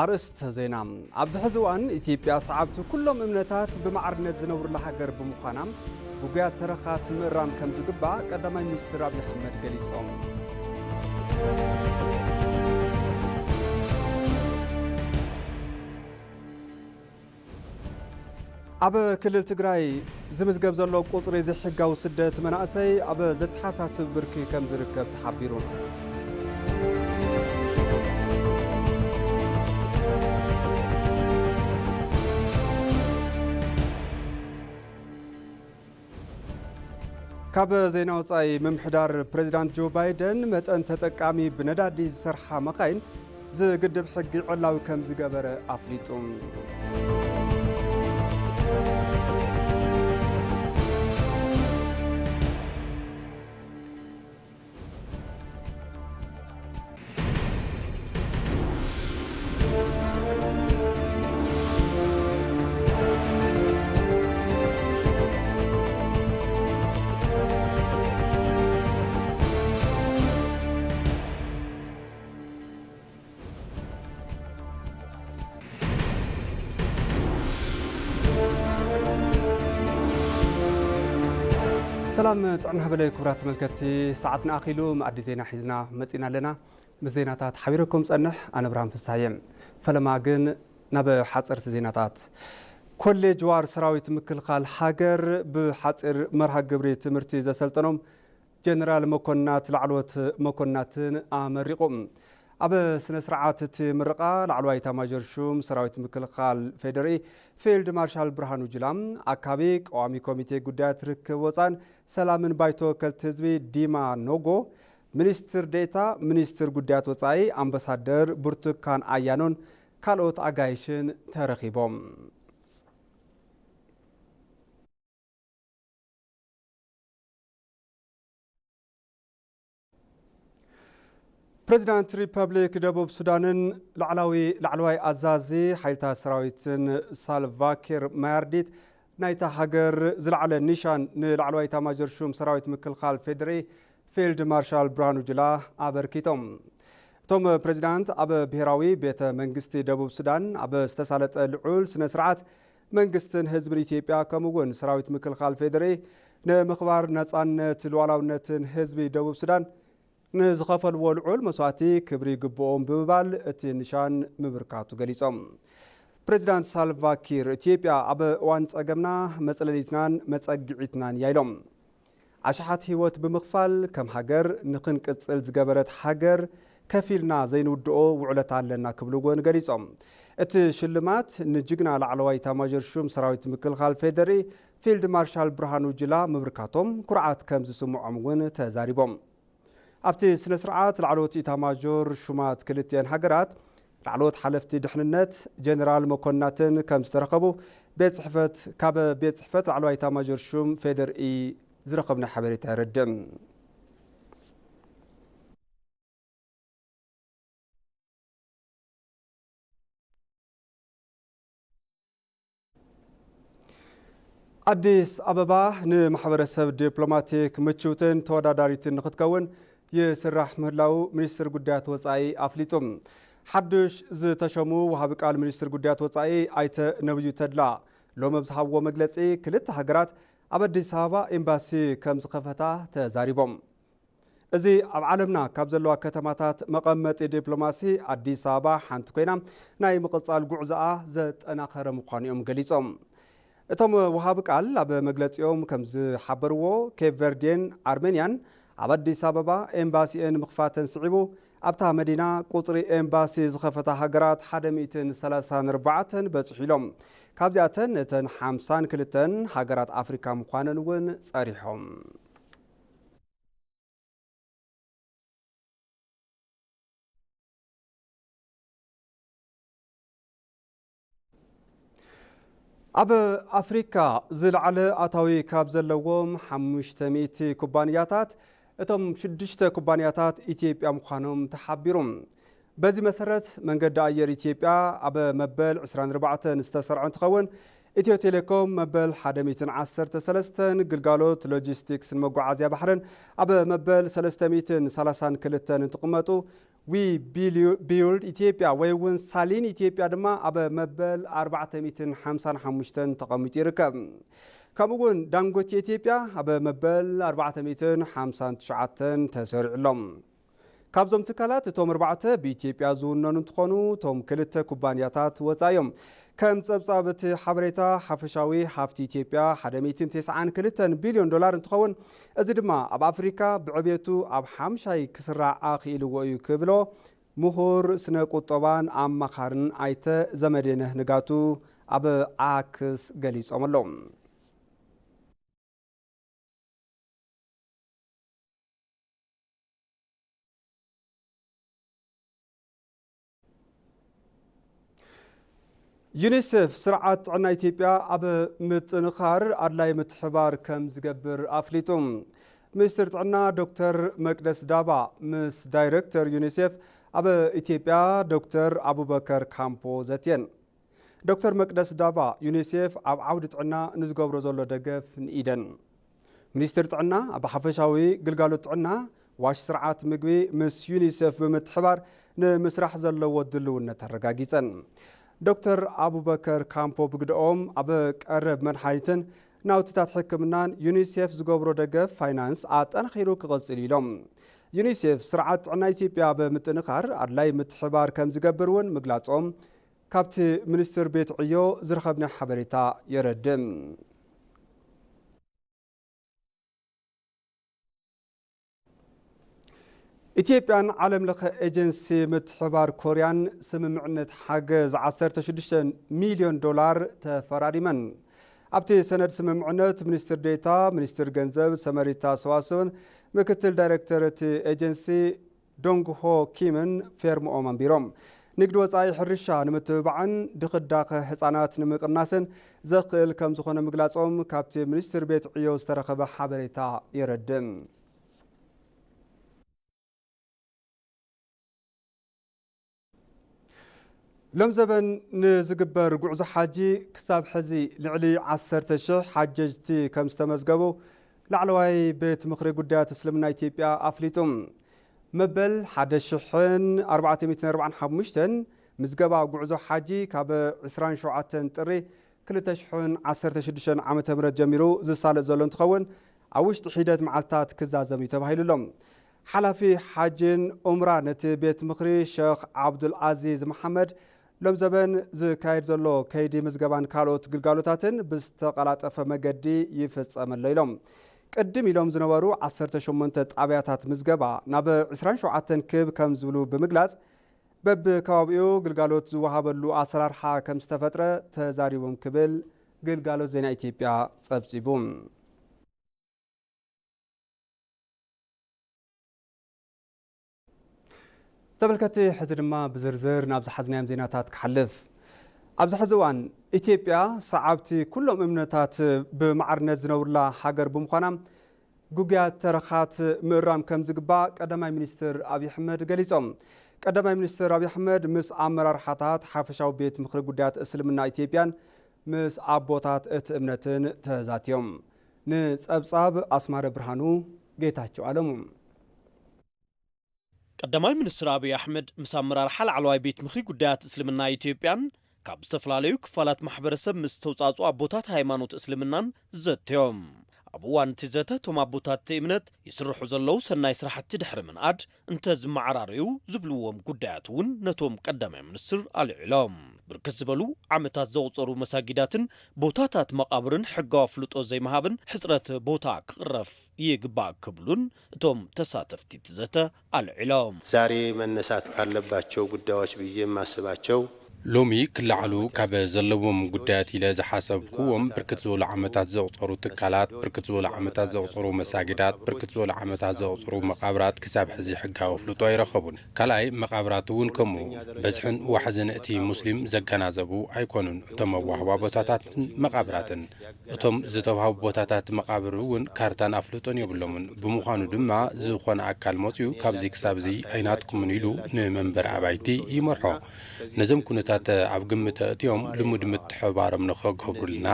ኣርእስተ ዜና። ኣብዚ ሕዚ እዋን ኢትዮጵያ ሰዓብቲ ኩሎም እምነታት ብማዕርነት ዝነብሩላ ሃገር ብምዃና፣ ግጉያት ተረኻት ምእራም ከም ዝግባእ ቀዳማይ ሚኒስትር ኣብይ ኣሕመድ ገሊጾም። ኣብ ክልል ትግራይ ዝምዝገብ ዘሎ ቁጽሪ ዘይሕጋዊ ስደት መናእሰይ ኣብ ዘተሓሳስብ ብርኪ ከም ዝርከብ ተሓቢሩ። ካብ ዜና ወጻኢ፣ ምምሕዳር ፕሬዚዳንት ጆ ባይደን መጠን ተጠቃሚ ብነዳዲ ዝሰርሓ መኻይን ዝግድብ ሕጊ ዕላዊ ከም ዝገበረ ኣፍሊጡ። ሰላም ጥዕና ሃበለ ክቡራት ተመልከትቲ፣ ሰዓትና ኣኺሉ መኣዲ ዜና ሒዝና መጺና ኣለና። ምስ ዜናታት ሓቢረኩም ጸንሕ ኣነ ብርሃን ፍስሃየ። ፈለማ ግን ናብ ሓጸርቲ ዜናታት። ኮሌጅ ዋር ሰራዊት ምክልኻል ሃገር ብሓጺር መርሃ ግብሪ ትምህርቲ ዘሰልጠኖም ጀነራል መኮንናት ላዕለዎት መኮንናትን ኣመሪቑ። ኣብ ስነ ስርዓት እቲ ምርቓ ላዕለዋይ ኤታማዦር ሹም ሰራዊት ምክልኻል ፌዴሪ ፊልድ ማርሻል ብርሃኑ ጁላ፣ ኣካቢ ቀዋሚ ኮሚቴ ጉዳያት ርክብ ወፃን ሰላምን ባይቶ ወከልቲ ህዝቢ ዲማ ኖጎ፣ ሚኒስትር ዴኤታ ሚኒስትር ጉዳያት ወፃኢ ኣምባሳደር ብርቱካን ኣያኖን ካልኦት ኣጋይሽን ተረኺቦም። ፕሬዚዳንት ሪፐብሊክ ደቡብ ሱዳንን ላዕላዊ ላዕለዋይ ኣዛዚ ሓይልታት ሰራዊትን ሳልቫኪር ማያርዲት ናይታ ሃገር ዝለዓለ ኒሻን ንላዕለዋይ ኤታማዦር ሹም ሰራዊት ምክልኻል ፌዴሪ ፊልድ ማርሻል ብርሃኑ ጁላ ኣበርኪቶም። እቶም ፕሬዚዳንት ኣብ ብሔራዊ ቤተ መንግስቲ ደቡብ ሱዳን ኣብ ዝተሳለጠ ልዑል ስነ ስርዓት መንግስትን ህዝብን ኢትዮጵያ ከምኡ እውን ሰራዊት ምክልኻል ፌዴሪ ንምኽባር ነፃነት ሉዓላውነትን ህዝቢ ደቡብ ሱዳን ንዝኸፈልዎ ልዑል መስዋእቲ ክብሪ ይግብኦም ብምባል እቲ ኒሻን ምብርካቱ ገሊጾም። ፕሬዚዳንት ሳልቫ ኪር፣ ኢትዮጵያ ኣብ እዋን ጸገምና መጽለሊትናን መጸግዒትናን እያ ኢሎም። ኣሽሓት ህይወት ብምኽፋል ከም ሃገር ንኽንቅጽል ዝገበረት ሃገር ከፊልና ዘይንውድኦ ውዕለታ ኣለና ክብሉ እውን ገሊጾም። እቲ ሽልማት ንጅግና ላዕለዋይ ኤታማዦር ሹም ሰራዊት ምክልኻል ፌዴሪ ፊልድ ማርሻል ብርሃኑ ጁላ ምብርካቶም ኩርዓት ከም ዝስምዖም እውን ተዛሪቦም። ኣብቲ ስነ ስርዓት ላዕለዎት ኢታማዦር ሹማት ክልቲአን ሃገራት፣ ላዕለዎት ሓለፍቲ ድሕንነት፣ ጀነራል መኮንናትን ከም ዝተረኸቡ ቤት ጽሕፈት፣ ካብ ቤት ጽሕፈት ላዕለዋይ ኢታማዦር ሹም ፌዴሪኢ ዝረኸብና ሓበሬታ የረድእ። ኣዲስ ኣበባ ንማሕበረሰብ ዲፕሎማቲክ ምችውትን ተወዳዳሪትን ንክትከውን ይስራሕ ምህላው ሚኒስትር ጉዳያት ወጻኢ ኣፍሊጡ። ሓዱሽ ዝተሸሙ ወሃቢ ቃል ሚኒስትር ጉዳያት ወጻኢ ኣይተ ነብዩ ተድላ ሎሚ ኣብ ዝሃብዎ መግለጺ፣ ክልተ ሃገራት ኣብ ኣዲስ ኣበባ ኤምባሲ ከም ዝኸፈታ ተዛሪቦም። እዚ ኣብ ዓለምና ካብ ዘለዋ ከተማታት መቐመጢ ዲፕሎማሲ ኣዲስ ኣበባ ሓንቲ ኮይና፣ ናይ ምቕጻል ጉዕዞኣ ዘጠናኸረ ምዃኑ እዮም ገሊጾም። እቶም ወሃቢ ቃል ኣብ መግለጺኦም ከም ዝሓበርዎ፣ ኬፕ ቨርዴን ኣርሜንያን ኣብ ኣዲስ ኣበባ ኤምባሲኤን ምኽፋተን ስዒቡ፣ ኣብታ መዲና ቁጽሪ ኤምባሲ ዝኸፈታ ሃገራት ሓደ ሚእትን ሰላሳን ኣርባዕተን በጽሑ ኢሎም። ካብዚኣተን እተን ሓምሳን ክልተን ሃገራት ኣፍሪካ ምዃነን እውን ጸሪሖም። ኣብ ኣፍሪካ ዝለዓለ ኣታዊ ካብ ዘለዎም ሓሙሽተ ሚእቲ ኩባንያታት፣ እቶም ሽዱሽተ ኩባንያታት ኢትዮጵያ ምዃኖም ተሓቢሩ። በዚ መሰረት፣ መንገዲ ኣየር ኢትዮጵያ ኣብ መበል ዕስራን ኣርባዕተን ዝተሰርዐ እንትኸውን፣ ኢትዮ ቴሌኮም መበል ሓደ ሚእትን ዓሰርተ ሰለስተን፣ ግልጋሎት ሎጂስቲክስን መጓዓዝያ ባሕርን ኣብ መበል ሰለስተ ሚእትን ሰላሳን ክልተን እንትቕመጡ፣ ዊ ቢልዩ- ቢውልድ ኢትዮጵያ ወይ እውን ሳሊን ኢትዮጵያ ድማ ኣብ መበል ኣርባዕተ ሚእትን ሓምሳን ሓሙሽተን ተቐሚጡ ይርከብ። ከምኡ እውን ዳንጎቴ ኢትዮጵያ ኣብ መበል ኣርባዕተ ሚእትን ሓምሳን ትሽዓተን ተሰሪዑ ኣሎ። ካብዞም ትካላት እቶም ኣርባዕተ ብኢትዮጵያ ዝውነኑ እንትኾኑ፣ እቶም ክልተ ኩባንያታት ወፃኢ እዮም። ከም ፀብፃብ እቲ ሓበሬታ፣ ሓፈሻዊ ሃፍቲ ኢትዮጵያ ሓደ ሚእትን ተስዓን ክልተን ቢልዮን ዶላር እንትኸውን፣ እዚ ድማ ኣብ ኣፍሪካ ብዕቤቱ ኣብ ሓምሻይ ክስራዕ ኣኽኢልዎ እዩ ክብሎ ምሁር ስነ ቁጠባን ኣማኻርን ኣይተ ዘመዴነህ ንጋቱ ኣብ ኣክስ ገሊፆም ኣለዉ። ዩኒሴፍ ስርዓት ጥዕና ኢትዮጵያ ኣብ ምጥንኻር ኣድላይ ምትሕባር ከም ዝገብር ኣፍሊጡ። ሚኒስትር ጥዕና ዶክተር መቅደስ ዳባ ምስ ዳይሬክተር ዩኒሴፍ ኣብ ኢትዮጵያ ዶክተር ኣቡበከር ካምፖ ዘትየን። ዶክተር መቅደስ ዳባ ዩኒሴፍ ኣብ ዓውዲ ጥዕና ንዝገብሮ ዘሎ ደገፍ ንኢደን። ሚኒስትር ጥዕና ኣብ ሓፈሻዊ ግልጋሎት ጥዕና ዋሽ ስርዓት ምግቢ ምስ ዩኒሴፍ ብምትሕባር ንምስራሕ ዘለዎ ድልውነት ኣረጋጊጸን። ዶክተር ኣቡበከር ካምፖ ብግደኦም ኣብ ቀረብ መድሓኒትን ናውትታት ሕክምናን ዩኒሴፍ ዝገብሮ ደገፍ ፋይናንስ ኣጠናኺሩ ክቕጽል ኢሎም። ዩኒሴፍ ስርዓት ጥዕና ኢትዮጵያ ብምጥንኻር ኣድላይ ምትሕባር ከም ዝገብር እውን ምግላጾም ካብቲ ሚኒስትር ቤት ዕዮ ዝረኸብናዮ ሓበሬታ የረድእ። ኢትዮጵያን ዓለም ለኸ ኤጀንሲ ምትሕባር ኮርያን ስምምዕነት ሓገዝ ዓሰርተ ሽዱሽተ ሚልዮን ዶላር ተፈራሪመን። ኣብቲ ሰነድ ስምምዕነት ሚኒስትር ዴታ ሚኒስትር ገንዘብ ሰመሪታ ሰዋስውን ምክትል ዳይሬክተር እቲ ኤጀንሲ ዶንግሆ ኪምን ፌርምኦም ኣንቢሮም። ንግዲ ወጻኢ ሕርሻ ንምትብባዕን ድኽዳኸ ህጻናት ንምቕናስን ዘኽእል ከም ዝኾነ ምግላጾም ካብቲ ሚኒስትር ቤት ዕዮ ዝተረኸበ ሓበሬታ የረድእ። ሎም ዘበን ንዝግበር ጉዕዞ ሓጂ ክሳብ ሕዚ ልዕሊ ዓሰርተ ሽሕ ሓጀጅቲ ከም ዝተመዝገቡ ላዕለዋይ ቤት ምኽሪ ጉዳያት እስልምና ኢትዮጵያ ኣፍሊጡ። መበል ሓደ ሽሕን ኣርባዕተ ሚእትን ኣርባዓን ሓሙሽተን ምዝገባ ጉዕዞ ሓጂ ካብ ዕስራን ሸውዓተን ጥሪ ክልተ ሽሕን ዓሰርተ ሽዱሽተን ዓመተ ምህረት ጀሚሩ ዝሳለጥ ዘሎ እንትኸውን፣ ኣብ ውሽጢ ሒደት መዓልታት ክዛዘም እዩ ተባሂሉ ኣሎ። ሓላፊ ሓጅን ኡምራን እቲ ቤት ምኽሪ ሸኽ ዓብዱል ኣዚዝ መሓመድ፣ ሎም ዘበን ዝካየድ ዘሎ ከይዲ ምዝገባን ካልኦት ግልጋሎታትን ብዝተቐላጠፈ መገዲ ይፍጸም ኣሎ ኢሎም። ቅድም ኢሎም ዝነበሩ ዓሰርተ ሸሞንተ ጣብያታት ምዝገባ ናብ ዕስራን ሸውዓተን ክብ ከም ዝብሉ ብምግላጽ፣ በብከባቢኡ ግልጋሎት ዝወሃበሉ ኣሰራርሓ ከም ዝተፈጥረ ተዛሪቦም ክብል ግልጋሎት ዜና ኢትዮጵያ ጸብጺቡ። ተመልከቲ፣ ሕዚ ድማ ብዝርዝር ናብ ዝሓዝናዮም ዜናታት ክሓልፍ። ኣብዚ ሕዚ እዋን ኢትዮጵያ ሰዓብቲ ኩሎም እምነታት ብማዕርነት ዝነብሩላ ሃገር ብምዃና፣ ግጉያት ተረኻት ምእራም ከም ዝግባእ ቀዳማይ ሚኒስትር ኣብይ ኣሕመድ ገሊጾም። ቀዳማይ ሚኒስትር ኣብይ ኣሕመድ ምስ ኣመራርሓታት ሓፈሻዊ ቤት ምኽሪ ጉዳያት እስልምና ኢትዮጵያን ምስ ኣቦታት እቲ እምነትን ተዛትዮም። ንጸብጻብ ኣስማረ ብርሃኑ፣ ጌታቸው ኣለሙ። ቀዳማይ ሚኒስትር ኣብይ ኣሕመድ ምስ ኣመራርሓ ላዕለዋይ ቤት ምኽሪ ጉዳያት እስልምና ኢትዮጵያን ካብ ዝተፈላለዩ ክፋላት ማሕበረሰብ ምስ ዝተውጻጹ ኣቦታት ሃይማኖት እስልምናን ዘትዮም። ኣብ እዋን እቲ ዘተ፣ እቶም ኣቦታት እቲ እምነት ይስርሑ ዘለዉ ሰናይ ስራሕቲ ድሕሪ ምንኣድ እንተዝመዓራረዩ ዝብልዎም ጉዳያት እውን ነቶም ቀዳማይ ሚኒስትር ኣልዒሎም። ብርክት ዝበሉ ዓመታት ዘቑጸሩ መሳጊዳትን ቦታታት መቓብርን ሕጋዊ ኣፍልጦ ዘይምሃብን ሕጽረት ቦታ ክቕረፍ ይግባእ ክብሉን እቶም ተሳተፍቲ እቲ ዘተ ኣልዒሎም። ዛሬ መነሳት ካለባቸው ጉዳዮች ብዬ የማስባቸው፣ ሎሚ ክለዓሉ ካብ ዘለዎም ጉዳያት ኢለ ዝሓሰብኩዎም ብርክት ዝበሉ ዓመታት ዘቑጸሩ ትካላት፣ ብርክት ዝበሉ ዓመታት ዘቑጸሩ መሳጊዳት፣ ብርክት ዝበሉ ዓመታት ዘቑጸሩ መቓብራት ክሳብ ሕዚ ሕጋዊ ኣፍልጦ ኣይረኸቡን። ካልኣይ መቓብራት እውን ከምኡ በዝሕን ዋሕዝን እቲ ሙስሊም ዘገናዘቡ ኣይኮኑን። እቶም መዋህባ ቦታታትን መቓብራትን እቶም ዝተዋህቡ ቦታታት መቓብር እውን ካርታን ኣፍልጦን የብሎምን። ብምዃኑ ድማ ዝኾነ ኣካል መፂኡ ካብዚ ክሳብ እዚ ኣይናትኩምን ኢሉ ንመንበሪ ኣባይቲ ይመርሖ። ነዞም ኩነታት ኣብ ግምት ኣእትዮም ልሙድ ምትሕብባሮም ንኸገብሩልና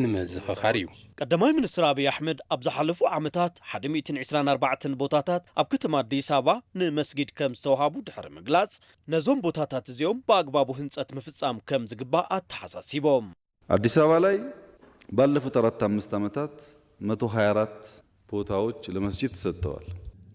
ንምዝኽኻር እዩ። ቀዳማይ ሚኒስትር ኣብይ ኣሕመድ ኣብ ዝሓለፉ ዓመታት ሓደ ሚእትን ዕስራን ኣርባዕተን ቦታታት ኣብ ከተማ ኣዲስ ኣበባ ንመስጊድ ከም ዝተዋሃቡ ድሕሪ ምግላጽ፣ ነዞም ቦታታት እዚኦም ብኣግባቡ ህንጸት ምፍጻም ከም ዝግባእ ኣተሓሳሲቦም። አዲስ አበባ ላይ ባለፉት አራት አምስት ዓመታት መቶ ሃያ አራት ቦታዎች ለመስጂድ ተሰጥተዋል።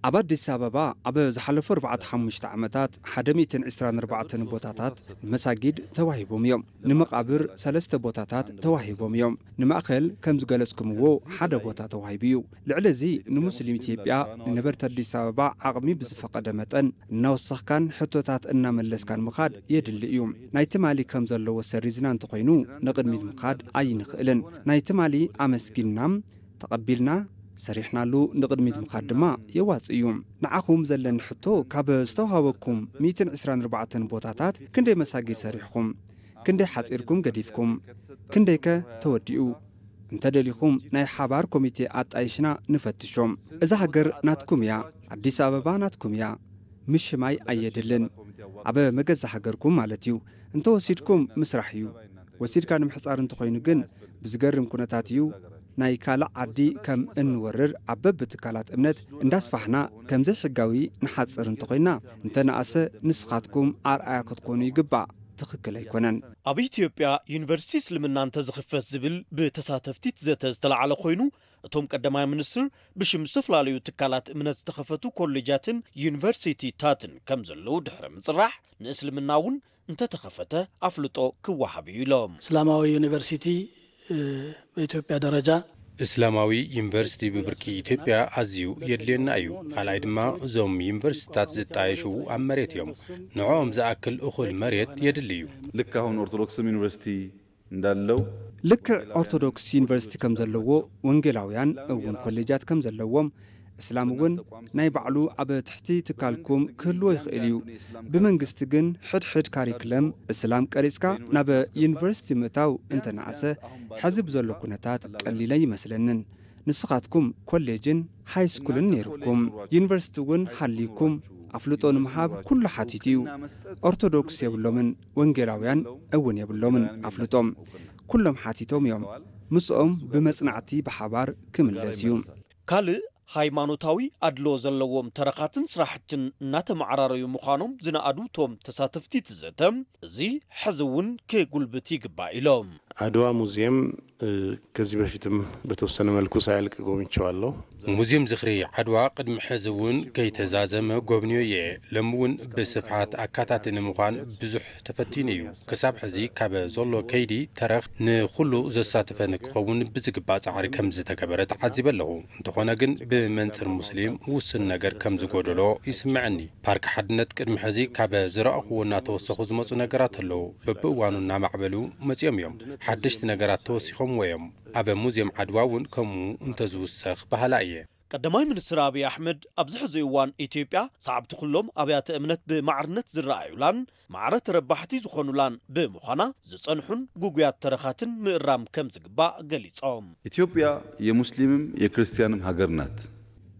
ኣብ ኣዲስ ኣበባ ኣብ ዝሓለፉ ኣርባዕተ ሓሙሽተ ዓመታት ሓደ ሚእትን ዕስራን ኣርባዕተን ቦታታት ንመሳጊድ ተዋሂቦም እዮም። ንመቓብር ሰለስተ ቦታታት ተዋሂቦም እዮም። ንማእኸል ከም ዝገለጽኩምዎ ሓደ ቦታ ተዋሂቡ እዩ። ልዕሊ እዚ ንሙስሊም ኢትዮጵያ ንነበርቲ ኣዲስ ኣበባ ዓቕሚ ብዝፈቐደ መጠን እናወሰኽካን ሕቶታት እናመለስካን ምኻድ የድሊ እዩ። ናይ ትማሊ ከም ዘለዎ ሰሪዝና እንተኾይኑ ንቕድሚት ምኻድ ኣይንኽእልን። ናይ ትማሊ ኣመስጊንና ተቐቢልና ሰሪሕናሉ ንቕድሚት ምኻድ ድማ የዋጽእ እዩ። ንዓኹም ዘለኒ ሕቶ ካብ ዝተውሃበኩም ሚእትን ዕስራን ኣርባዕተን ቦታታት ክንደይ መሳጊድ ሰሪሕኹም? ክንደይ ሓጺርኩም ገዲፍኩም? ክንደይከ ተወዲኡ? እንተደሊኹም ናይ ሓባር ኮሚቴ ኣጣይሽና ንፈትሾም። እዛ ሃገር ናትኩም እያ፣ ኣዲስ ኣበባ ናትኩም እያ። ምሽማይ ኣየድልን። ኣብ መገዛ ሃገርኩም ማለት እዩ። እንተወሲድኩም ምስራሕ እዩ። ወሲድካ ንምሕጻር እንተኾይኑ ግን ብዝገርም ኩነታት እዩ ናይ ካልእ ዓዲ ከም እንወርር ኣብ በብትካላት እምነት እንዳስፋሕና ከምዘይሕጋዊ ንሓጽር እንተኾይና እንተነኣሰ ንስኻትኩም ኣርኣያ ክትኮኑ ይግባእ። ትኽክል ኣይኮነን። ኣብ ኢትዮጵያ ዩኒቨርሲቲ እስልምና እንተዝኽፈት ዝብል ብተሳተፍቲ እቲ ዘተ ዝተላዕለ ኮይኑ እቶም ቀዳማይ ሚኒስትር ብሽም ዝተፈላለዩ ትካላት እምነት ዝተኸፈቱ ኮሌጃትን ዩኒቨርሲቲታትን ከም ዘለዉ ድሕሪ ምፅራሕ ንእስልምና እውን እንተተኸፈተ ኣፍልጦ ክወሃብ እዩ ኢሎም። እስላማዊ ዩኒቨርሲቲ በኢትዮጵያ ደረጃ እስላማዊ ዩኒቨርሲቲ ብብርኪ ኢትዮጵያ ኣዝዩ የድልየና እዩ። ካልኣይ ድማ እዞም ዩኒቨርሲቲታት ዝጣየሹ ኣብ መሬት እዮም። ንዕኦም ዝኣክል እኹል መሬት የድሊ እዩ። ልክ ኣሁን ኦርቶዶክስም ዩኒቨርሲቲ እንዳለው ልክዕ ኦርቶዶክስ ዩኒቨርሲቲ ከም ዘለዎ፣ ወንጌላውያን እውን ኮሌጃት ከም ዘለዎም፣ እስላም እውን ናይ ባዕሉ ኣብ ትሕቲ ትካልኩም ክህልዎ ይኽእል እዩ። ብመንግስቲ ግን ሕድሕድ ካሪክለም እስላም ቀሪጽካ ናብ ዩኒቨርሲቲ ምእታው እንተነኣሰ፣ ሕዚ ብዘሎ ኩነታት ቀሊል ኣይመስለንን። ንስኻትኩም ኮሌጅን ሃይስኩልን ነይሩኩም፣ ዩኒቨርሲቲ እውን ሃልዩኩም፣ ኣፍልጦ ንምሃብ ኩሉ ሓቲቱ እዩ። ኦርቶዶክስ የብሎምን፣ ወንጌላውያን እውን የብሎምን ኣፍልጦ። ኩሎም ሓቲቶም እዮም። ምስኦም ብመጽናዕቲ ብሓባር ክምለስ እዩ። ካልእ ሃይማኖታዊ ኣድሎ ዘለዎም ተረኻትን ስራሕትን እናተመዓራረዩ ምዃኖም ዝነኣዱ እቶም ተሳተፍቲ እቲ ዘተ፣ እዚ ሕዚ እውን ክጉልብት ይግባእ ኢሎም። ዓድዋ ሙዝየም ከዚህ በፊትም በተወሰነ መልኩ ሳያልቅ ጎብኝቼዋለሁ። ሙዝየም ዝኽሪ ዓድዋ ቅድሚ ሕዚ እውን ከይተዛዘመ ጎብንዮ እየ። ሎሚ እውን ብስፍሓት ኣካታቲ ንምዃን ብዙሕ ተፈቲኑ እዩ። ክሳብ ሕዚ ካብ ዘሎ ከይዲ ተረኽ ንኹሉ ዘሳተፈ ንክኸውን ብዝግባእ ጻዕሪ ከም ዝተገበረ ተዓዚበ ኣለኹ። እንተኾነ ግን ብመንጽር ሙስሊም ውሱን ነገር ከም ዝጎደሎ ይስምዐኒ። ፓርክ ሓድነት ቅድሚ ሕዚ ካብ ዝረኣኹዎ እናተወሰኹ ዝመፁ ነገራት ኣለዉ። በብእዋኑ እናማዕበሉ መፂኦም እዮም። ሓደሽቲ ነገራት ተወሲኾምዎ እዮም። ኣብ ሙዝየም ዓድዋ እውን ከምኡ እንተዝውሰኽ በሃላይ እየ። ቀዳማይ ሚኒስትር ኣብይ ኣሕመድ ኣብዚ ሕዚ እዋን ኢትዮጵያ ሰዓብቲ ኩሎም ኣብያተ እምነት ብማዕርነት ዝረኣዩላን ማዕረ ተረባሕቲ ዝኾኑላን ብምዃና ዝፀንሑን ግጉያት ተረኻትን ምእራም ከም ዝግባእ ገሊፆም። ኢትዮጵያ የሙስሊምም የክርስቲያንም ሀገር ናት።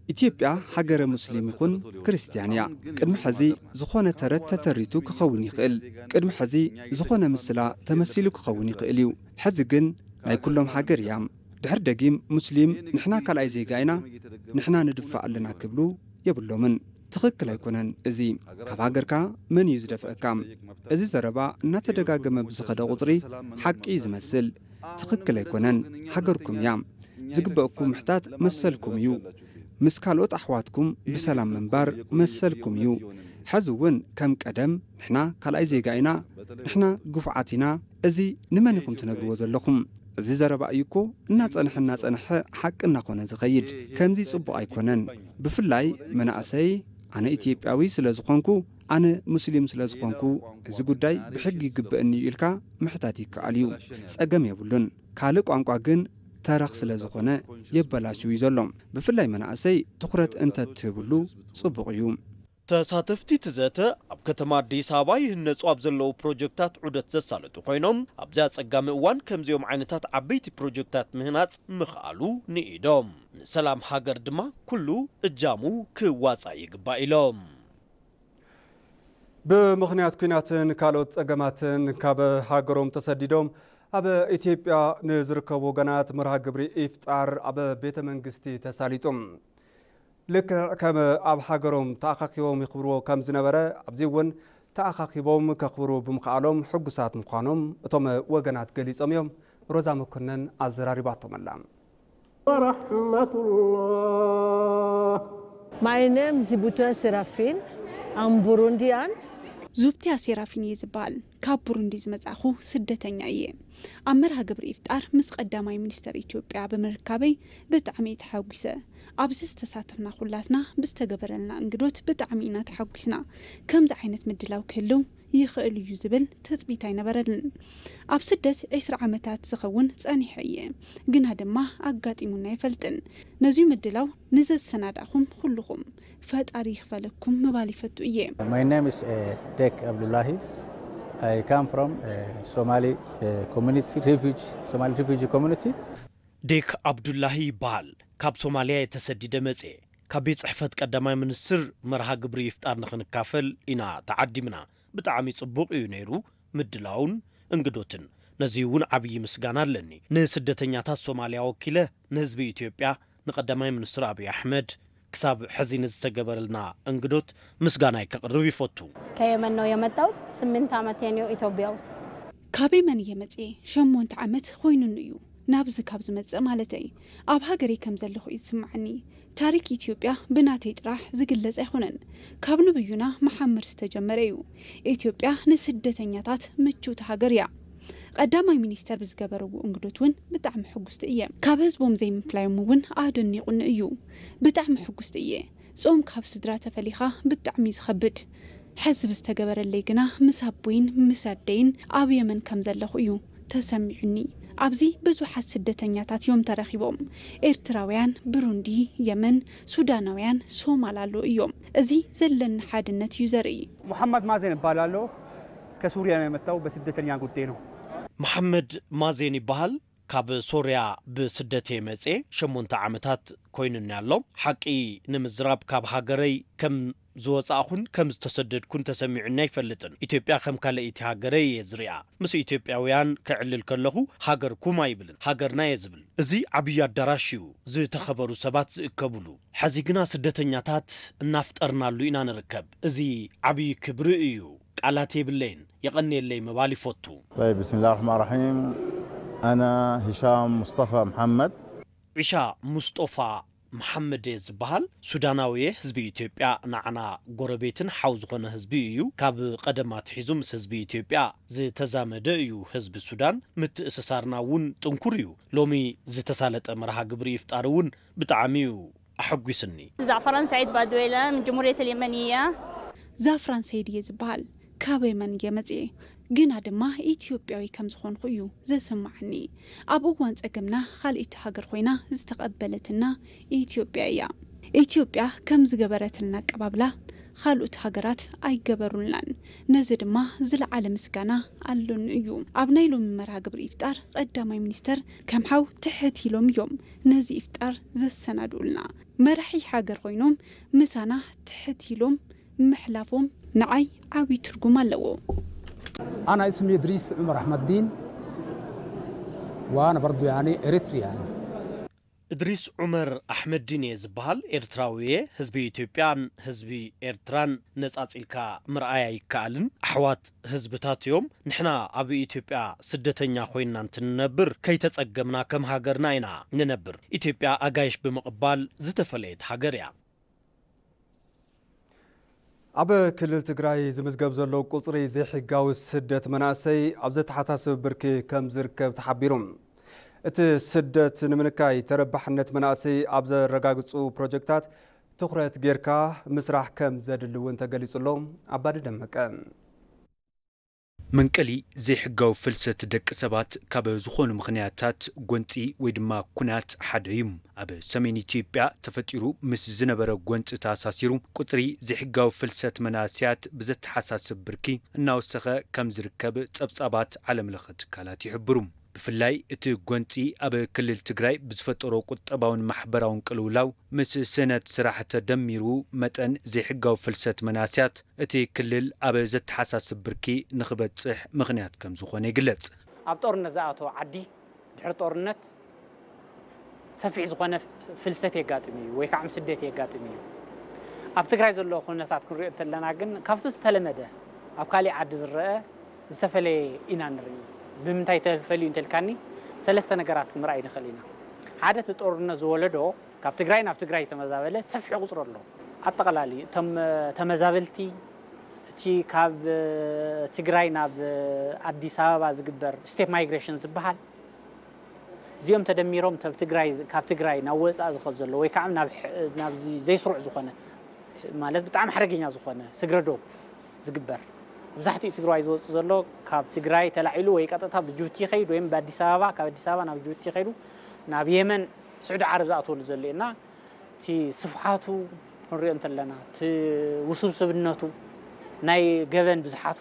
ኢትዮጵያ ሃገረ ሙስሊም ይኹን ክርስትያን እያ። ቅድሚ ሕዚ ዝኾነ ተረት ተተሪቱ ክኸውን ይኽእል። ቅድሚ ሕዚ ዝኾነ ምስላ ተመሲሉ ክኸውን ይኽእል እዩ። ሕዚ ግን ናይ ኩሎም ሃገር እያ። ድሕር ደጊም ሙስሊም ንሕና ካልኣይ ዜጋ ኢና፣ ንሕና ንድፋእ ኣለና ክብሉ የብሎምን። ትኽክል ኣይኮነን እዚ። ካብ ሃገርካ መን እዩ ዝደፍአካ? እዚ ዘረባ እናተደጋገመ ብዝኸደ ቁፅሪ ሓቂ እዩ ዝመስል። ትኽክል ኣይኮነን። ሃገርኩም እያ። ዝግበእኩም ምሕታት መሰልኩም እዩ። ምስ ካልኦት ኣሕዋትኩም ብሰላም ምንባር መሰልኩም እዩ። ሕዚ እውን ከም ቀደም ንሕና ካልኣይ ዜጋ ኢና፣ ንሕና ግፉዓት ኢና፣ እዚ ንመን ኢኹም ትነግርዎ ዘለኹም? እዚ ዘረባ እዩ እኮ እናጸንሐ እናጸንሐ ሓቂ እናኾነ ዝኸይድ። ከምዚ ጽቡቕ ኣይኮነን። ብፍላይ መናእሰይ ኣነ ኢትዮጵያዊ ስለ ዝኾንኩ፣ ኣነ ሙስሊም ስለ ዝኾንኩ፣ እዚ ጉዳይ ብሕጊ ይግበእኒ እዩ ኢልካ ምሕታት ይከኣል እዩ። ጸገም የብሉን። ካልእ ቋንቋ ግን ተረኽ ስለ ዝኾነ የበላሽው እዩ ዘሎ። ብፍላይ መናእሰይ ትኹረት እንተትህብሉ ጽቡቕ እዩ። ተሳተፍቲ እቲ ዘተ ኣብ ከተማ ኣዲስ ኣበባ ይህነፁ ኣብ ዘለዉ ፕሮጀክታት ዑደት ዘሳለጡ ኮይኖም፣ ኣብዚ ኣፀጋሚ እዋን ከምዚኦም ዓይነታት ዓበይቲ ፕሮጀክታት ምህናፅ ምኽኣሉ ንኢዶም። ንሰላም ሃገር ድማ ኩሉ እጃሙ ክዋፃእ ይግባእ ኢሎም። ብምኽንያት ኲናትን ካልኦት ጸገማትን ካብ ሃገሮም ተሰዲዶም ኣብ ኢትዮጵያ ንዝርከቡ ወገናት መርሃ ግብሪ ኢፍጣር ኣብ ቤተ መንግስቲ ተሳሊጡ። ልክዕ ከም ኣብ ሃገሮም ተኣኻኺቦም ይኽብርዎ ከም ዝነበረ፣ ኣብዚ እውን ተኣኻኺቦም ከኽብሩ ብምኽኣሎም ሕጉሳት ምዃኖም እቶም ወገናት ገሊጾም እዮም። ሮዛ መኮነን ኣዘራሪባቶም ኣላ። ورحمة الله. My name is Zibuta Serafin. I'm Burundian. ዙብትያ ሴራፊን እየ ዝበሃል። ካብ ቡሩንዲ ዝመጻእኹ ስደተኛ እየ። ኣብ መርሃ ግብሪ ኢፍጣር ምስ ቀዳማይ ሚኒስተር ኢትዮጵያ ብምርካበይ ብጣዕሚ እየ ተሓጒሰ። ኣብዚ ዝተሳተፍና ኩላትና ብዝተገበረልና እንግዶት ብጣዕሚ ኢና ተሓጒስና። ከምዚ ዓይነት ምድላው ክህልው ይኽእል እዩ ዝብል ትጽቢት ኣይነበረንን። ኣብ ስደት ዕስራ ዓመታት ዝኸውን ጸኒሐ እየ፣ ግና ድማ ኣጋጢሙኒ ኣይፈልጥን። ነዚ ምድላው ንዘሰናዳእኹም ኩልኹም ፈጣሪ ይኽፈለኩም ምባል ይፈቱ እየ። My name is uh, Dek Abdullahi. I come from uh, Somali uh, community, refugee, Somali refugee community. ዴክ ኣብዱላሂ ይበሃል። ካብ ሶማልያ እየ ተሰዲደ መጽየ። ካብ ቤት ጽሕፈት ቀዳማይ ሚኒስትር መርሃ ግብሪ ኢፍጣር ንኽንካፈል ኢና ተዓዲምና። ብጣዕሚ ጽቡቕ እዩ ነይሩ ምድላውን እንግዶትን። ነዚ እውን ዓብዪ ምስጋና ኣለኒ። ንስደተኛታት ሶማልያ ወኪለ ንህዝቢ ኢትዮጵያ፣ ንቀዳማይ ሚኒስትር ኣብይ ኣሕመድ፣ ክሳብ ሕዚ ንዝተገበረልና እንግዶት ምስጋናይ ከቕርብ ይፈቱ። ከየመን ነው የመጣሁት። ስምንት ዓመቴ ነው ኢትዮጵያ ውስጥ። ካብ የመን እየ መጽየ። ሸሞንተ ዓመት ኮይኑኒ እዩ ናብዚ ካብ ዝመጽእ ማለተይ። ኣብ ሃገረይ ከም ዘለኹ እዩ ዝስምዓኒ። ታሪክ ኢትዮጵያ ብናተይ ጥራሕ ዝግለጽ ኣይኮነን። ካብ ንብዩና መሓመድ ዝተጀመረ እዩ። ኢትዮጵያ ንስደተኛታት ምችውቲ ሃገር እያ። ቀዳማይ ሚኒስተር ብዝገበርዎ እንግዶት እውን ብጣዕሚ ሕጉስቲ እየ። ካብ ህዝቦም ዘይምፍላዮም እውን ኣደኒቑኒ እዩ። ብጣዕሚ ሕጉስቲ እየ። ጾም ካብ ስድራ ተፈሊኻ ብጣዕሚ እዩ ዝኸብድ። ሕዚ ብዝተገበረለይ ግና ምስ ኣቦይን ምስ ኣደይን ኣብ የመን ከም ዘለኹ እዩ ተሰሚዑኒ። ኣብዚ ብዙሓት ስደተኛታት እዮም ተረኺቦም። ኤርትራውያን፣ ብሩንዲ፣ የመን፣ ሱዳናውያን፣ ሶማል ኣለዉ እዮም። እዚ ዘለኒ ሓድነት እዩ ዘርኢ። ሙሐመድ ማዜን እባላለሁ። ከሱሪያ ነው የመጣው። በስደተኛ ጉዳይ ነው። መሓመድ ማዜን ይበሃል። ካብ ሶርያ ብስደት እየ መጽየ። ሸሞንተ ዓመታት ኮይኑኒ ኣሎ። ሓቂ ንምዝራብ ካብ ሃገረይ ከም ዝወጻእኹን ከም ዝተሰደድኩን ተሰሚዑኒ ኣይፈልጥን። ኢትዮጵያ ከም ካልኣይቲ ሃገረይ እየ ዝሪኣ። ምስ ኢትዮጵያውያን ክዕልል ከለኹ ሃገርኩም ኣይብልን፣ ሃገርና እየ ዝብል። እዚ ዓብዪ ኣዳራሽ እዩ ዝተኸበሩ ሰባት ዝእከብሉ። ሕዚ ግና ስደተኛታት እናፍጠርናሉ ኢና ንርከብ። እዚ ዓብዪ ክብሪ እዩ። ቃላት የብለይን። የቐንየለይ ምባል ይፈቱ። طيب، بسم الله الرحمن الرحيم. أنا هشام مصطفى محمد. ዒሻ ሙስጦፋ መሓመድ እየ ዝበሃል። ሱዳናዊ እየ። ህዝቢ ኢትዮጵያ ንዓና ጎረቤትን ሓው ዝኾነ ህዝቢ እዩ። ካብ ቀደም ኣትሒዙ ምስ ህዝቢ ኢትዮጵያ ዝተዛመደ እዩ ህዝቢ ሱዳን። ምትእስሳርና እውን ጥንኩር እዩ። ሎሚ ዝተሳለጠ መርሃ ግብሪ ኢፍጣር እውን ብጣዕሚ እዩ ኣሐጒስኒ። زعفران سعيد بادويلة من جمهورية اليمنية. ዛፍራን ሰይድ እየ ዝበሃል። ካብ የመን እየ መጽየ፣ ግና ድማ ኢትዮጵያዊ ከም ዝኾንኹ እዩ ዘስምዓኒ። ኣብ እዋን ጸገምና ካልኣይቲ ሃገር ኮይና ዝተቐበለትና ኢትዮጵያ እያ። ኢትዮጵያ ከም ዝገበረትና ኣቀባብላ ካልኦት ሃገራት ኣይገበሩልናን። ነዚ ድማ ዝለዓለ ምስጋና ኣሎኒ እዩ። ኣብ ናይ ሎሚ መርሃ ግብሪ ኢፍጣር ቀዳማይ ሚኒስተር ከም ሓው ትሕት ኢሎም እዮም ነዚ ኢፍጣር ዘሰናድኡልና። መራሒ ሃገር ኮይኖም ምሳና ትሕት ኢሎም ምሕላፎም ንዓይ ዓብዪ ትርጉም ኣለዎ። أنا اسمي إدريس عمر أحمد الدين، وأنا برضو يعني إريتري يعني. እድሪስ ዑመር ኣሕመድዲን እየ ዝበሃል። ኤርትራዊ እየ። ህዝቢ ኢትዮጵያን ህዝቢ ኤርትራን ነጻጺልካ ምርኣይ ኣይከኣልን። ኣሕዋት ህዝብታት እዮም። ንሕና ኣብ ኢትዮጵያ ስደተኛ ኮይንና እንትንነብር፣ ከይተጸገምና ከም ሃገርና ኢና ንነብር። ኢትዮጵያ ኣጋይሽ ብምቕባል ዝተፈለየት ሃገር እያ። ኣብ ክልል ትግራይ ዝምዝገብ ዘሎ ቁፅሪ ዘይሕጋዊ ስደት መናእሰይ ኣብ ዘተሓሳስብ ብርኪ ከም ዝርከብ ተሓቢሩ። እቲ ስደት ንምንካይ ተረባሕነት መናእሰይ ኣብ ዘረጋግፁ ፕሮጀክታት ትኹረት ጌርካ ምስራሕ ከም ዘድሊ እውን ተገሊፁ ኣሎ። ኣባዲ ደመቀ። መንቀሊ ዘይሕጋዊ ፍልሰት ደቂ ሰባት ካብ ዝኾኑ ምኽንያታት ጎንፂ ወይ ድማ ኩናት ሓደ እዩ። ኣብ ሰሜን ኢትዮጵያ ተፈጢሩ ምስ ዝነበረ ጎንፂ ተኣሳሲሩ ቁፅሪ ዘይሕጋዊ ፍልሰት መናእሰያት ብዘተሓሳስብ ብርኪ እናወሰኸ ከም ዝርከብ ጸብጻባት ዓለም ለኸ ትካላት ይሕብሩ። ብፍላይ እቲ ጎንፂ ኣብ ክልል ትግራይ ብዝፈጠሮ ቁጠባውን ማሕበራውን ቅልውላው ምስ ስእነት ስራሕ ተደሚሩ መጠን ዘይሕጋዊ ፍልሰት መናእሰያት እቲ ክልል ኣብ ዘተሓሳስብ ብርኪ ንኽበፅሕ ምኽንያት ከም ዝኾነ ይግለጽ። ኣብ ጦርነት ዝኣተወ ዓዲ ድሕሪ ጦርነት ሰፊሕ ዝኾነ ፍልሰት የጋጥም እዩ ወይ ከዓ ስደት የጋጥም እዩ። ኣብ ትግራይ ዘሎ ኩነታት ክንሪኦ እንተለና ግን ካብቲ ዝተለመደ ኣብ ካሊእ ዓዲ ዝረአ ዝተፈለየ ኢና ንርኢ። ብምንታይ ተፈልዩ እንተልካኒ ሰለስተ ነገራት ክንርኣይ ንኽእል ኢና። ሓደ እቲ ጦርነት ዝወለዶ ካብ ትግራይ ናብ ትግራይ ተመዛበለ ሰፊሕ ቁፅሪ ኣሎ። ኣጠቓላሊ እቶም ተመዛበልቲ እቲ ካብ ትግራይ ናብ ኣዲስ ኣበባ ዝግበር ስቴፕ ማይግሬሽን ዝበሃል እዚኦም ተደሚሮም ተብ ትግራይ ካብ ትግራይ ናብ ወፃእ ዝኸድ ዘሎ ወይ ከዓ ናብ ናብ ዘይስሩዕ ዝኾነ ማለት ብጣዕሚ ሓደገኛ ዝኾነ ስግረ ዶብ ዝግበር መብዛሕትኡ ትግራይ ዝወፅእ ዘሎ ካብ ትግራይ ተላዒሉ ወይ ቀጥታ ብጅቡቲ ይኸይድ ወይም ብኣዲስ ኣበባ ካብ ኣዲስ ኣበባ ናብ ጅቡቲ ይኸይዱ ናብ የመን ስዑዲ ዓረብ ዝኣተወሉ ዘሎ እና እቲ ስፍሓቱ ክንሪኦ እንተለና እቲ ውስብስብነቱ ናይ ገበን ብዝሓቱ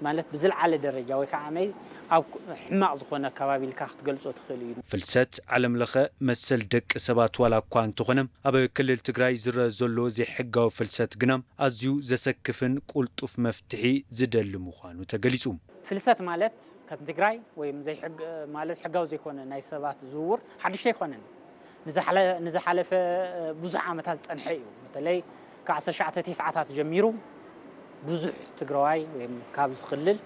ማለት ብዝለዓለ ደረጃ ወይ ከዓ መይ ኣብ ሕማቕ ዝኾነ ከባቢ ኢልካ ክትገልጾ ትኽእል እዩ። ፍልሰት ዓለም ለኸ መሰል ደቂ ሰባት ዋላ እኳ እንተኾነ ኣብ ክልል ትግራይ ዝረአ ዘሎ ዘይሕጋዊ ፍልሰት ግና ኣዝዩ ዘሰክፍን ቁልጡፍ መፍትሒ ዝደሊ ምዃኑ ተገሊጹ። ፍልሰት ማለት ከም ትግራይ ወይም ዘይሕግ ማለት ሕጋዊ ዘይኮነ ናይ ሰባት ዝውውር ሓድሽ ኣይኮነን። ንዝሓለፈ ብዙሕ ዓመታት ዝፀንሐ እዩ። በተለይ ካብ ዓሰርተ ትሽዓተ ተስዓታት ጀሚሩ ብዙሕ ትግራዋይ ወይም ካብ ዝኽልል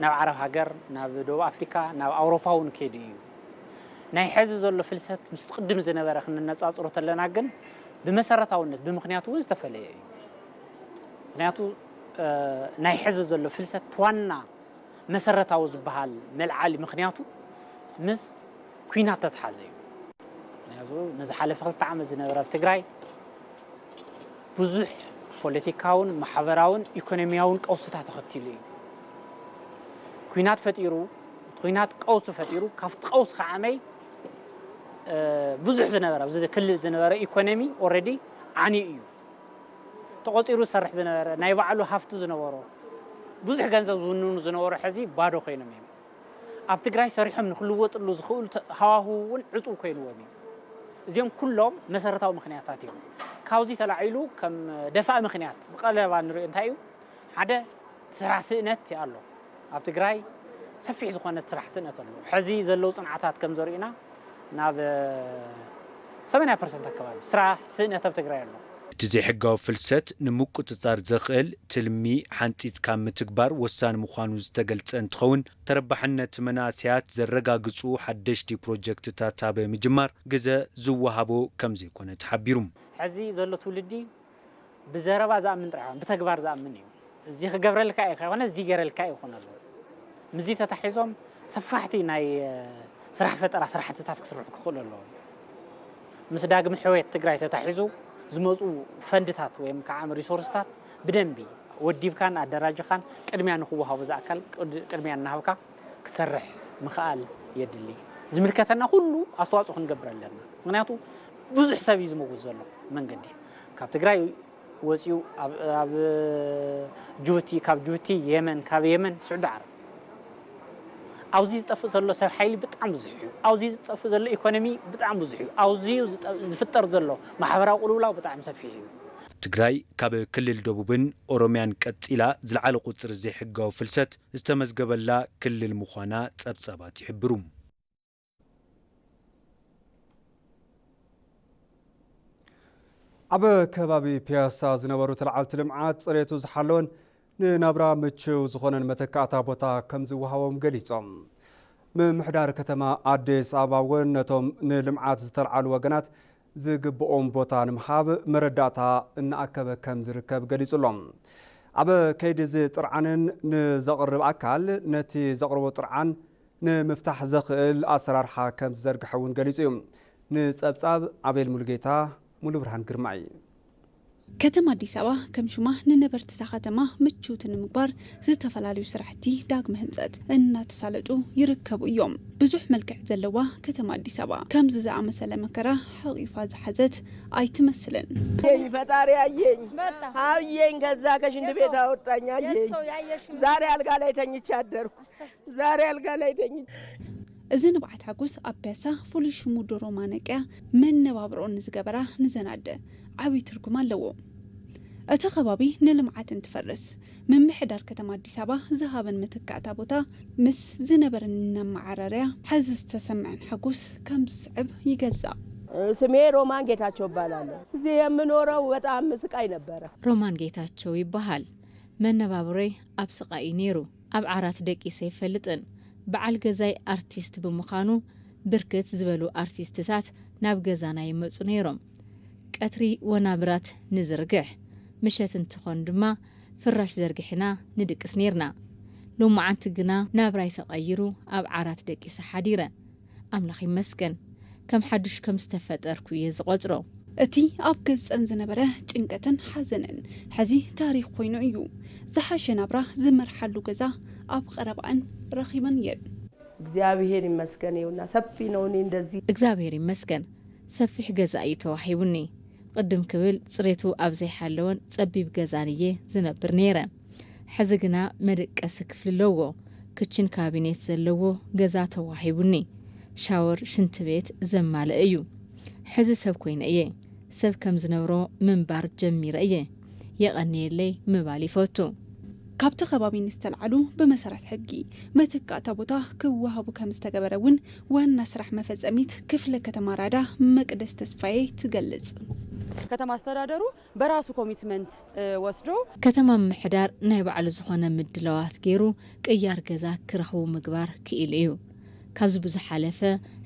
ናብ ዓረብ ሃገር ናብ ደቡብ ኣፍሪካ ናብ ኣውሮፓ እውን ከይዱ እዩ። ናይ ሕዚ ዘሎ ፍልሰት ምስ ቅድም ዝነበረ ክንነፃፅሮ ተለና ግን ብመሰረታውነት ብምክንያቱ እውን ዝተፈለየ እዩ። ምክንያቱ ናይ ሕዚ ዘሎ ፍልሰት ዋና መሰረታዊ ዝበሃል መልዓሊ ምክንያቱ ምስ ኩናት ተተሓዘ እዩ። ምክንያቱ ንዝሓለፈ ክልተ ዓመት ዝነበረ ኣብ ትግራይ ብዙሕ ፖለቲካውን ማሕበራውን ኢኮኖሚያውን ቀውስታት ተኸቲሉ እዩ። ኩናት ፈጢሩ ኩናት ቀውሲ ፈጢሩ ካብቲ ቀውሲ ከዓመይ ብዙሕ ዝነበረ ኣብዚ ክልል ዝነበረ ኢኮኖሚ ኦረዲ ዓንዩ እዩ። ተቆፂሩ ዝሰርሕ ዝነበረ ናይ ባዕሉ ሃፍቲ ዝነበሮ ብዙሕ ገንዘብ ዝውንኑ ዝነበሩ ሕዚ ባዶ ኮይኖም እዮም። ኣብ ትግራይ ሰሪሖም ንክልወጥሉ ዝኽእሉ ሃዋህው እውን ዕፁብ ኮይንዎም እዩ። እዚኦም ኩሎም መሰረታዊ ምክንያታት እዮም። ካብዚ ተላዒሉ ከም ደፋኢ ምክንያት ብቀለባ ንሪኦ እንታይ እዩ ሓደ ስራሕ ስእነት ኣሎ ኣብ ትግራይ ሰፊሕ ዝኾነ ስራሕ ስእነት ኣሎ። ሕዚ ዘለዉ ፅንዓታት ከም ዘርእዩና ናብ ሰማንያ ፐርሰንት ኣካባቢ ስራሕ ስእነት ኣብ ትግራይ ኣሎ። እቲ ዘይሕጋዊ ፍልሰት ንምቁፅፃር ዘኽእል ትልሚ ሓንፂፅካ ምትግባር ወሳኒ ምዃኑ ዝተገልፀ እንትኸውን ተረባሕነት መናእሰያት ዘረጋግፁ ሓደሽቲ ፕሮጀክትታት ኣብ ምጅማር ግዘ ዝወሃቦ ከም ዘይኮነ ተሓቢሩ። ሕዚ ዘሎ ትውልዲ ብዘረባ ዝኣምን ጥራሕ ብተግባር ዝኣምን እዩ። እዚ ክገብረልካ እዩ ከይኮነ እዚ ገረልካ ይኾነሉ። ምስዚ ተታሒዞም ሰፋሕቲ ናይ ስራሕ ፈጠራ ስራሕትታት ክስርሑ ክኽእሉ ኣለዎም። ምስ ዳግም ሕውየት ትግራይ ተታሒዙ ዝመፁ ፈንድታት ወይም ከዓ ሪሶርስታት ብደንቢ ወዲብካን ኣደራጅኻን ቅድሚያ ንክወሃቡ ዝኣካል ቅድሚያ እናሃብካ ክሰርሕ ምኽኣል የድሊ። ዝምልከተና ኩሉ ኣስተዋፅኦ ክንገብር ኣለና። ምክንያቱ ብዙሕ ሰብ እዩ ዝመውት ዘሎ መንገዲ ካብ ትግራይ ወፂኡ ኣብ ጅቡቲ ካብ ጅቡቲ የመን ካብ የመን ስዑዲ ዓረብ ኣብዚ ዝጠፍእ ዘሎ ሰብ ሓይሊ ብጣዕሚ ብዙሕ እዩ። ኣብዚ ዝጠፍእ ዘሎ ኢኮኖሚ ብጣዕሚ ብዙሕ እዩ። ኣብዚ ዝፍጠር ዘሎ ማሕበራዊ ቅልውላው ብጣዕሚ ሰፊሕ እዩ። ትግራይ ካብ ክልል ደቡብን ኦሮሚያን ቀፂላ ዝለዓለ ቁፅሪ ዘይሕጋዊ ፍልሰት ዝተመዝገበላ ክልል ምዃና ፀብፀባት ይሕብሩ። ኣብ ከባቢ ፒያሳ ዝነበሩ ተለዓልቲ ልምዓት ፅሬቱ ዝሓለወን ንናብራ ምችው ዝኾነን መተካእታ ቦታ ከም ዝወሃቦም ገሊፆም። ምምሕዳር ከተማ ኣዲስ ኣበባ እውን ነቶም ንልምዓት ዝተልዓሉ ወገናት ዝግብኦም ቦታ ንምሃብ መረዳእታ እናኣከበ ከም ዝርከብ ገሊፁ ኣሎ። ኣብ ከይዲ እዚ ጥርዓንን ንዘቕርብ ኣካል ነቲ ዘቕርቦ ጥርዓን ንምፍታሕ ዘኽእል ኣሰራርሓ ከም ዝዘርግሐ እውን ገሊፁ እዩ። ንፀብፃብ ኣቤል ሙሉጌታ፣ ሙሉ ብርሃን ግርማይ። ከተማ ኣዲስ ኣበባ ከም ሽማ ንነበርቲ እዛ ከተማ ምችውቲ ንምግባር ዝተፈላለዩ ስራሕቲ ዳግመ ህንፀት እናተሳለጡ ይርከቡ እዮም። ብዙሕ መልክዕ ዘለዋ ከተማ ኣዲስ ኣበባ ከምዚ ዝኣመሰለ መከራ ሓቂፋ ዝሓዘት ኣይትመስልን። አየኝ ፈጣሪ አየኝ አየኝ፣ ከዛ ከሽንት ቤት አወጣኝ አየኝ። ዛሬ አልጋ ላይ ተኝቼ አደርኩ። ዛሬ አልጋ ላይ ተኝቼ እዚ ንብዓት ሓጎስ ኣብ ፒያሳ ፍሉይ ሽሙ ዶሮ ማነቅያ መነባብሮኡ ንዝገበራ ንዘን ኣደ ዓብዪ ትርጉም ኣለዎ። እቲ ከባቢ ንልምዓት እንትፈርስ ምምሕዳር ከተማ ኣዲስ ኣበባ ዝሃበን መተካእታ ቦታ ምስ ዝነበረን እናመዓራረያ ሕዚ ዝተሰምዐን ሓጎስ ከም ዝስዕብ ይገልጻ። ስሜ ሮማን ጌታቸው እባላለሁ። እዚህ የምኖረው በጣም ስቃይ ነበረ። ሮማን ጌታቸው ይበሃል። መነባብሮይ ኣብ ስቓይ እዩ ነይሩ። ኣብ ዓራት ደቂሰ ኣይፈልጥን። በዓል ገዛይ ኣርቲስት ብምዃኑ ብርክት ዝበሉ ኣርቲስትታት ናብ ገዛና ይመፁ ነይሮም። ቀትሪ ወናብራት ንዝርግሕ፣ ምሸት እንትኾን ድማ ፍራሽ ዘርጊሕና ንድቅስ ነይርና። ሎማዓንቲ ግና ናብራይ ተቐይሩ ኣብ ዓራት ደቂሰ ሓዲረ። ኣምላኽ ይመስገን፣ ከም ሓዱሽ ከም ዝተፈጠርኩ እየ ዝቖጽሮ። እቲ ኣብ ገጸን ዝነበረ ጭንቀትን ሓዘንን ሕዚ ታሪኽ ኮይኑ እዩ። ዝሓሸ ናብራ ዝመርሓሉ ገዛ ኣብ ቀረባኣን ረኺበን እየን። እግዚአብሔር ይመስገን ይውና ሰፊ ነው። እኔ እንደዚህ እግዚኣብሔር ይመስገን፣ ሰፊሕ ገዛ እዩ ተዋሂቡኒ። ቅድም ክብል ጽሬቱ ኣብ ዘይሓለወን ጸቢብ ገዛን እየ ዝነብር ነይረ። ሕዚ ግና መደቀሲ ክፍሊ ኣለዎ። ክችን ካቢኔት ዘለዎ ገዛ ተዋሂቡኒ። ሻወር፣ ሽንቲ ቤት ዘማልእ እዩ። ሕዚ ሰብ ኮይነ እየ። ሰብ ከም ዝነብሮ ምንባር ጀሚረ እየ። የቐንየለይ ምባል ይፈቱ። ካብቲ ከባቢ ንዝተልዓሉ ብመሰረት ሕጊ መተካእታ ቦታ ክወሃቡ ከም ዝተገበረ እውን ዋና ስራሕ መፈጸሚት ክፍለ ከተማ ኣራዳ መቅደስ ተስፋዬ ትገልጽ። ከተማ አስተዳደሩ በራሱ ኮሚትመንት ወስዶ ከተማ ምምሕዳር ናይ ባዕሉ ዝኾነ ምድላዋት ገይሩ ቅያር ገዛ ክረኽቡ ምግባር ክኢሉ እዩ። ካብዚ ብዝሓለፈ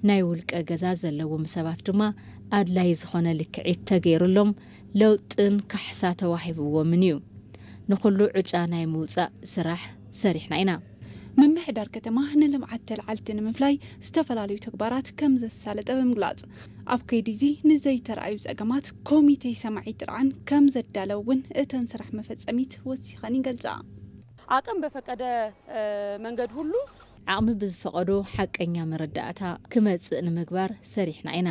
ናይ ውልቀ ገዛ ዘለዎም ሰባት ድማ ኣድላይ ዝኾነ ልክዒት ተገይሩሎም ለውጥን ካሕሳ ተዋሂብዎምን እዩ። ንኹሉ ዕጫ ናይ ምውፃእ ስራሕ ሰሪሕና ኢና። ምምሕዳር ከተማ ንልምዓት ተልዓልቲ ንምፍላይ ዝተፈላለዩ ተግባራት ከም ዘሳለጠ ብምግላፅ፣ ኣብ ከይዲ እዚ ንዘይተረኣዩ ፀገማት ኮሚቴ ሰማዒ ጥርዓን ከም ዘዳለወ እውን እተን ስራሕ መፈፀሚት ወሲኸን ይገልፃ። አቅም በፈቀደ መንገድ ሁሉ ዓቕሚ ብዝፈቐዶ ሓቀኛ መረዳእታ ክመፅእ ንምግባር ሰሪሕና ኢና።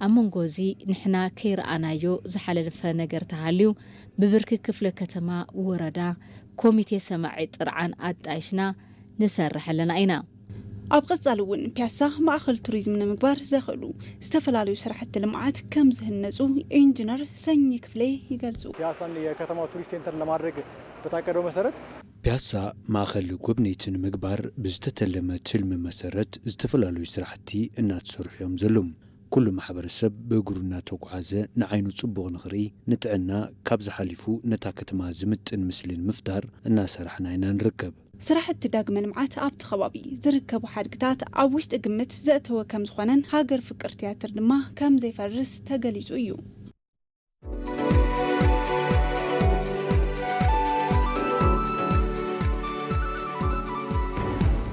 ኣብ መንጎ እዚ ንሕና ከይረኣናዮ ዝሓለፈ ነገር ተሃልዩ ብብርኪ ክፍለ ከተማ፣ ወረዳ፣ ኮሚቴ ሰማዒ ጥርዓን ኣጣይሽና ንሰርሕ ኣለና ኢና። ኣብ ቀፃሊ እውን ፒያሳ ማእኸል ቱሪዝም ንምግባር ዘኽእሉ ዝተፈላለዩ ስራሕቲ ልምዓት ከም ዝህነፁ ኢንጂነር ሰኚ ክፍሌ ይገልፁ። ፒያሳን የከተማው ቱሪስት ሴንተር ለማድረግ በታቀደው መሰረት ፒያሳ ማእኸል ጎብነይቲ ንምግባር ብዝተተለመ ትልሚ መሰረት ዝተፈላለዩ ስራሕቲ እናተሰርሑ እዮም ዘለዉ። ኩሉ ማሕበረሰብ ብእግሩ እናተጓዓዘ ንዓይኑ ፅቡቕ ንኽርኢ፣ ንጥዕና ካብዚ ሓሊፉ ነታ ከተማ ዝምጥን ምስሊ ንምፍጣር እናሰራሕና ኢና ንርከብ። ስራሕቲ ዳግመ ልምዓት ኣብቲ ከባቢ ዝርከቡ ሓድግታት ኣብ ውሽጢ ግምት ዘእተወ ከም ዝኾነን ሃገር ፍቅር ትያትር ድማ ከም ዘይፈርስ ተገሊፁ እዩ።